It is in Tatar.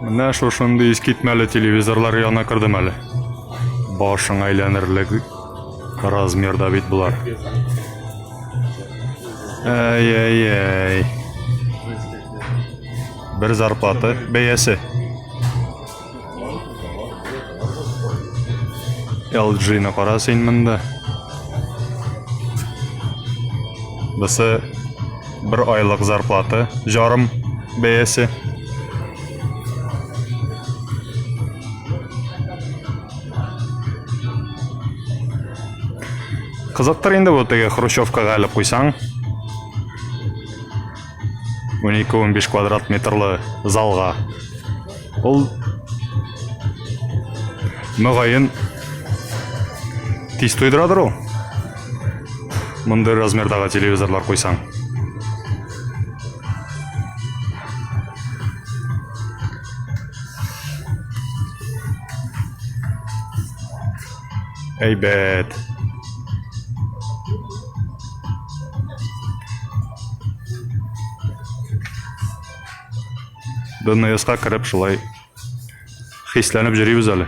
Менә шушындый искитмәле телевизорлар янына кердем әле. Башың әйләнерлек размерда бит болар. Әй-әй-әй. Бер зарплата бәясе. LG-ны кара син монда. Бусы бер айлык зарплата, жарым бәясе. Кызыктыр инде бу теге хрущевкага элеп куйсаң. 12-15 квадрат метрлы залга. Ул мөгаен тиз туйдырадыр ул. Мондый размердагы телевизорлар куйсаң. Әйбәт. ДНСка кереп шулай хисләнеп йөрибез әле.